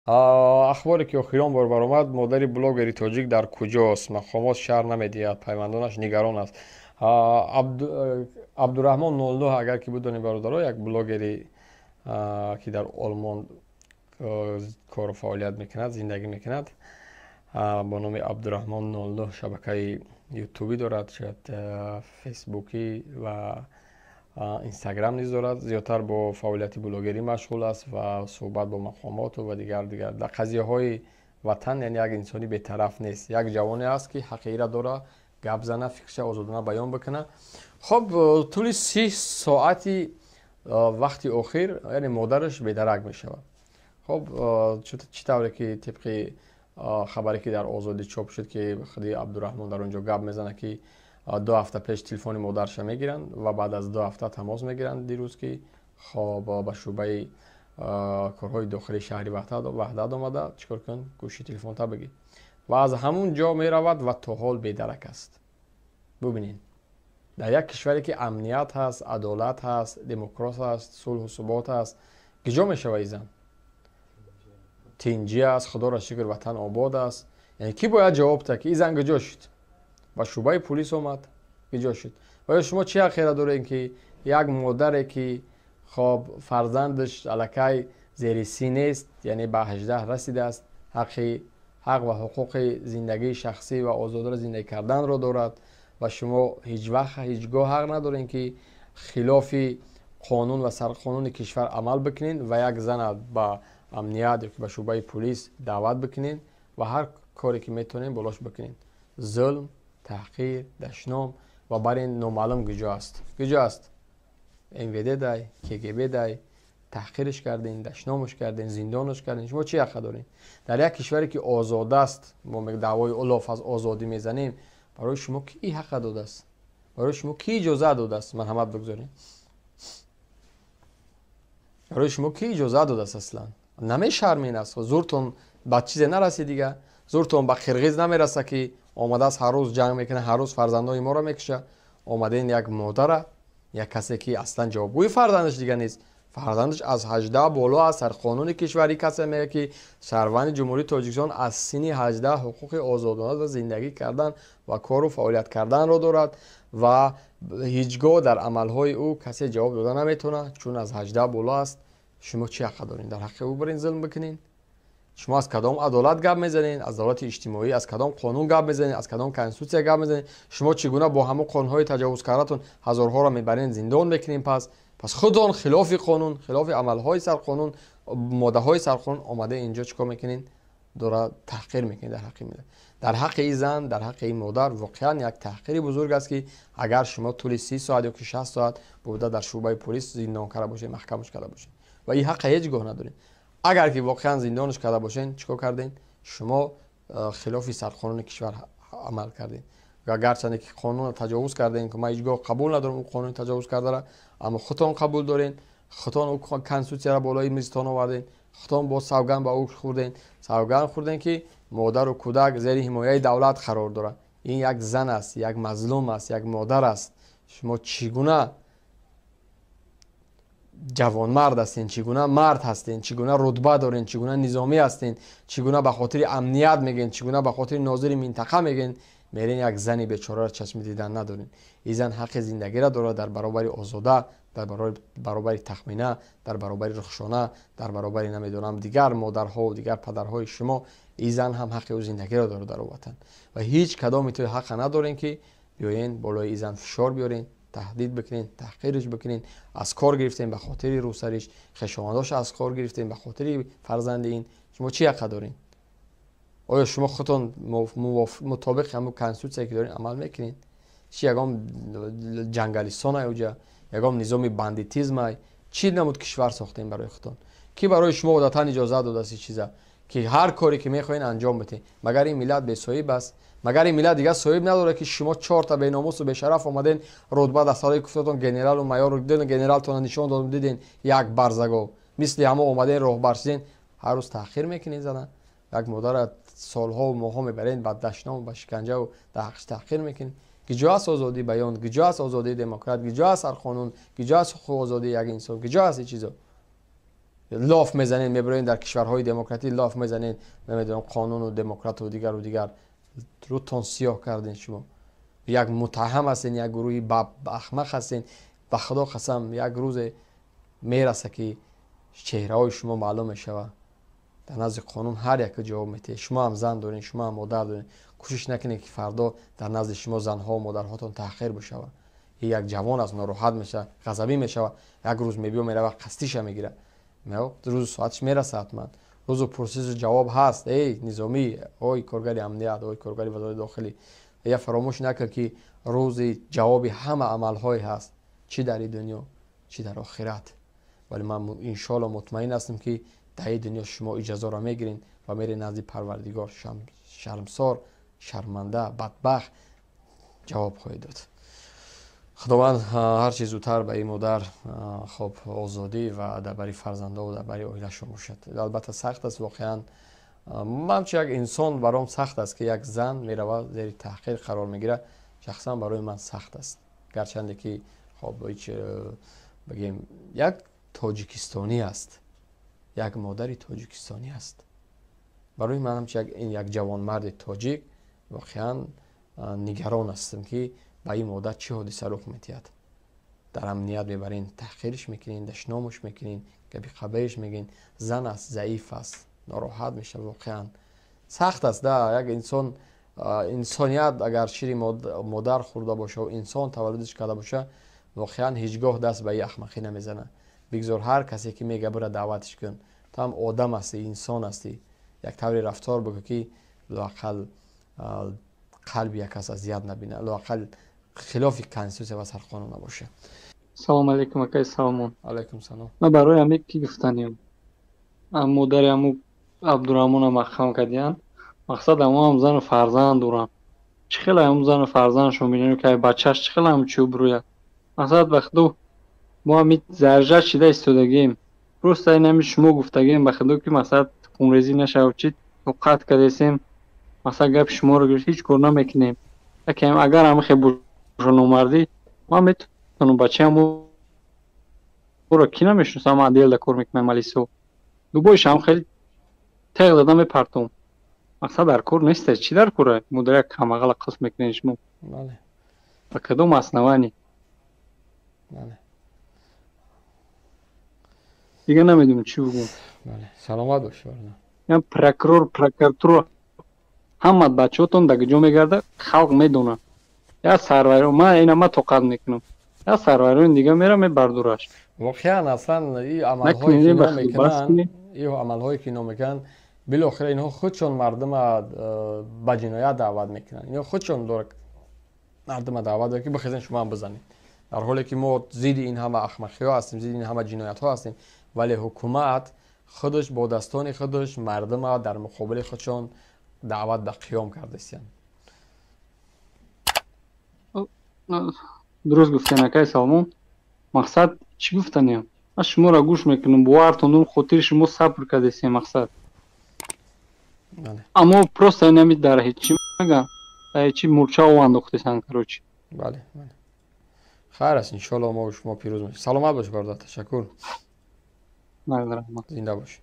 Ахборе ки охирон бор баромад: модари блогери тоҷик дар куҷост? Мақомот шарҳ намедиҳад, пайвандонаш нигарон аст. Абдураҳмон 09, агар ки бидонед, бародаро, як блогери, ки дар Олмон кору фаъолият мекунад, зиндагӣ мекунад, бо номи Абдураҳмон 09 шабакаи ютубӣ дорад, шояд фейсбукӣ ва Инстаграм низ дорад. Зиёдтар бо фаъолияти блогерӣ машғул аст ва суҳбат бо мақомоту ва дигар дигар дар қазияҳои ватан. Яъне як инсони бетараф нест, як ҷавоне аст, ки ҳаққи ира дора гап зана, фикрша озодона баён бикуна. Хоб, тӯли 30 соати вақти охир, яъне модараш бедарак мешавад. Хоб, чӣ тавре ки тибқи хабаре, ки дар Озодӣ чоп шуд, ки худи Абдураҳмон дар он ҷо гап мезанад, ки 2 ҳафта пеш телефони модарша мегиранд ва баъд аз 2 ҳафта тамос мегиранд дирӯз, ки хоб, ба шӯъбаи корҳои дохилии шаҳри Ваҳдат омада, чӣ кор кун, гӯши телефонта бигир, ва аз ҳамун ҷо меравад ва то ҳол бедарак аст. Бубинед, дар як кишваре, ки амният ҳаст, адолат ҳаст, демократ ҳаст, сулҳу субот ҳаст, киҷо мешава и зан? Тинҷӣ аст, худоро шукр, ватан обод аст. Яъне кӣ бояд ҷавоб диҳад, ки ин зан куҷо шуд? Ба шӯъбаи пулис омад, куҷо шуд? Оё шумо чӣ ҳаққеро доред, ки як модаре, ки хоб, фарзандаш аллакай зери 30 нест, яъне ба 18 расидааст, ҳақ ва ҳуқуқи зиндагии шахсӣ ва озодона зиндагӣ карданро дорад, ва шумо ҳеҷ вақт, ҳеҷ гоҳ ҳақ надоред, ки хилофи қонун ва сарқонуни кишвар амал бикунед ва як зана ба амният ё ки ба шӯъбаи пулис даъват бикунед ва ҳар коре ки метавонед, болош бикунед: зулм, таҳқир, дашном, ва бар ин номаълум куҷо аст, куҷо аст. МВД дай, КГБ дай, таҳқирш кардем, дашномаш кардем, зиндонаш кардем. Шумо чӣ ҳаққа дорем? Дар як кишваре, ки озод аст, мо даъвои олоф аз озодӣ мезанем, барои шумо кӣ ҳаққа додааст? Барои шумо кӣ иҷоза додааст? Марҳамат бигзорем. Барои шумо кӣ иҷоза додааст? Аслан намешармин аст? Зуртон ба чизе нарасид дига, зуртон ба қирғиз намераса, ки омадааст, ҳар рӯз ҷанг мекунад, ҳар рӯз фарзандои моро мекуша. Омаден як модара, як касе, ки аслан ҷавобгӯи фарзандаш дига нест, фарзандаш аз 18 боло аст. Дар қонуни кишварӣ касе мегӯяд, ки шаҳрванди Ҷумҳурии Тоҷикистон аз синни 18 ҳуқуқи озодона ва зиндагӣ кардан ва кору фаъолият карданро дорад ва ҳеҷ гоҳ дар амалҳои ӯ касе ҷавоб дода наметавонад, чун аз 18 боло аст. Шумо чӣ ҳаққа доред дар ҳаққи ӯ барин зулм бикунед? Шумо аз кадом адолат гап мезанед? Аз давлати иҷтимоӣ? Аз кадом қонун гап мезанед? Аз кадом конститутсия гап мезанед? Шумо чӣ гуна бо ҳамон қонунҳои таҷовузкардатон ҳазорҳоро мебарен, зиндон мекунем? Пас худон хилофи қонун, хилофи амалҳои сарқонун, моддаҳои сарқонун омада, инҷо чӣ кор мекунед? Дора таҳқир мекунед дар ҳаққи миллат, дар ҳаққи ин зан, дар ҳаққи ин модар. Воқеан як таҳқири бузург аст, ки агар шумо тӯли 30 соат ё ки 60 соат буда дар шӯъбаи полис зиндон карда бошед, маҳкамаш карда бошед, ва ин ҳаққа ҳеҷ гоҳ надоред. Агар ки воқеан зиндонаш карда бошед, чӣ кор кардем? Шумо хилофи сарқонуни кишвар амал кардем. Гарчанде ки қонунро таҷовуз кардем, ки ман ҳеҷ гоҳ қабул надорам ӯ қонуни таҷовуз кардара, аммо худтон қабул дорем, худтон ӯ конститутсияро болои мизтон овардем, худтон бо савганд ба ӯ хӯрдем, савганд хӯрдем, ки модару кӯдак зери ҳимояи давлат қарор дорад. Ин як зан аст, як мазлум аст, як модар аст. Шумо чӣ гуна ҷавонмард ҳастен? Чӣ гуна мард ҳастен? Чӣ гуна рутба дорен? Чӣ гуна низомӣ ҳастен? Чӣ гуна ба хотири амният мегӯен? Чӣ гуна ба хотири нозири минтақа мегӯен, мерен як зани бечораро чашми дидан надорем? Ин зан ҳаққи зиндагиро дорад дар баробари Озода, дар баробари Тахмина, дар баробари Рухшона, дар баробари, намедонам, дигар модарҳову дигар падарҳои шумо. Ин зан ҳам ҳаққи ӯ зиндагиро дорад дар ватан ва ҳеҷ кадоми тои ҳаққа надорем, ки биёен болои ин зан фишор биёрен, таҳдид бикунен, таҳқирш бикунен. Аз кор гирифтем ба хотири рӯсариш, хешовандоша аз кор гирифтем ба хотири фарзанди ин. Шумо чӣ ҳаққа дорем? Оё шумо худтон мутобиқи ҳамун конститутсия, ки дорем, амал мекунед? Чи ягон ҷангалистон уҷа, ягон низоми бандитизмай? Чӣ намуд кишвар сохтем барои худтон, ки барои шумо одатан иҷоза додааст ин чиза, ки ҳар коре ки мехоҳед, анҷом бидиҳед? Магар ин миллат бесоҳиб аст? Магар ин миллат дигар соҳиб надорад, ки шумо чорта беномусу бешараф омаден, рутба дастарои куфтатон, генералу майору генералтона нишон додем, диден, як барзагов мисли ҳамо омаден, роҳбар шиден, ҳар рӯз таҳқир мекунед зана, як модара солҳову моҳҳо мебаред, ба дашному ба шиканҷаву дар ҳаққиш таҳқир мекунед. Киҷо аст озодии баён? Киҷо аст озодии демократ? Киҷо аст ҳар қонун? Киҷо аст ҳуқуқи озодии як инсон? Киҷо аст ин чизо? Лоф мезанед, мебироед дар кишварҳои демократӣ лоф мезанед, намедонам қонуну демократу дигару дигар. Рӯтон сиёҳ кардем шумо. Як муттаҳам ҳастен, як гурӯҳи ахмақ ҳастен. Ба Худо қасам, як рӯзе мераса, ки чеҳраҳои шумо маълум мешавад. Дар назди қонун ҳар яке ҷавоб метиҳед. Шумо ҳам зан доред, шумо ҳам модар доред. Кӯшиш накунед, ки фардо дар назди шумо занҳо модарҳотон таҳқир бишавад. Як ҷавон аст, нороҳат мешавад, ғазабӣ мешавад, як рӯз мебиё мерава, қасдиша мегирад. Рӯзу соаташ мераса ҳатман. Рӯзу пурсишу ҷавоб ҳаст. Эй низомӣ, ой коргари амният, ой коргари вазорати дохилӣ, я фаромӯш накун, ки рӯзи ҷавоби ҳама амалҳое ҳаст, чӣ дар ин дунё, чӣ дар охират. Вале ман иншоалло мутмаин ҳастам, ки дар ин дунё шумо иҷозаро мегиред ва меред назди Парвардигор, шармсор, шарманда, бадбахт ҷавоб хоҳед дод. Худованд ҳарчи зудтар ба ин модар хоб озодӣ ва дар бари фарзандо, дар бари оилашон бошад. Албатта, сахт аст воқеан. Ман чун як инсон баром сахт аст, ки як зан меравад, зери таҳқир қарор мегирад. Шахсан барои ман сахт аст, гарчанде ки хоб ҳеҷ бигем, як тоҷикистонӣ аст, як модари тоҷикистонӣ аст. Барои ман ҳамчун як ҷавонмарди тоҷик воқеан нигарон ҳастам, ки ба ин модар чӣ ҳодиса рух медиҳад. Дар амният мебарен, таҳқирш мекунен, дашномаш мекунен, гапи қабаиш мегӯен. Зан аст, заиф аст, нороҳат мешавад. Воқеан сахт аст да. Як инсон, инсоният, агар шири модар хӯрда боша, инсон таваллудиш карда боша, воқеан ҳеҷ гоҳ даст ба ин ахмақӣ намезанад. Бигзор ҳар касе ки мега, бира даъватиш кун, ту ҳам одам ҳастӣ, инсон ҳастӣ, як тавре рафтор бикун, ки лоақал қалби як кас азият набинад, лоақал хилофи конститутсия ва сарқонун набошад. Салому алейкум, акай Салмон. Алайкум салом. Ман барои ҳаме ки гуфтанем, модари ҳаму Абдураҳмона маҳкам кардиянд. Мақсад, ҳамоам зану фарзанд дорам. Чӣ хеле ҳаму зану фарзандшон бинем, ки бачаш чӣ хеле ҳам чӯб рӯяд. Мақсад, ба худо, мо ҳами заржа шида истодагием. Просто ин ҳами шумо гуфтагием, ба худо, ки мақсад, хунрезӣ нашавад, чи тоқат кардесем. Мақсад, гапи шуморо гирифт, ҳеҷ кор намекунем. Якем агар ҳами хел боша номардӣ, ман метавонам бачаам ӯро, ки намешиносам, ман отделда кор мекунам, малисо. Дубоиш ҳам хеле теғ дода мепартом. Мақсад, дар кор нест, чӣ дар кора? Модари як камағала қисм мекунед шумо. Ба кадом основании? Дига намедонам чӣ бигӯм. Саломат бош. Прокурор, прокуратура, ҳама бачаҳотон дар ҷо мегарда, халқ медонад. Як сарваро ман ина ма тоқат мекунам, як сарварони дига мера мебардораш. Воқеан, аслан и амалҳое ки ино мекунанд, и амалҳое ки ино мекунанд, билохира инҳо худшон мардума ба ҷиноят даъват мекунанд. Инҳо худшон дора мардума даъват дорад, ки бихезен, шумо ҳам бизанед, дар ҳоле ки мо зидди ин ҳама ахмақиҳо ҳастем, зидди ин ҳама ҷиноятҳо ҳастем. Вале ҳукумат худаш бо дастони худаш мардума дар муқобили худшон даъват ба қиём кардастиянд. Дуруст гуфтен, акай Салмон. Мақсад, чӣ гуфтанем, ман шуморо гӯш мекунам, бовартон дорам, хотири шумо сабр кардесем. Мақсад, аммо просто инами дар ҳечи мегам, дар ҳечи мурча ов андохтесан, короче. Бале, хайр аст, иншоалло мо шумо пирӯз мешем. Саломат бош, бародар, ташаккур, зинда бош.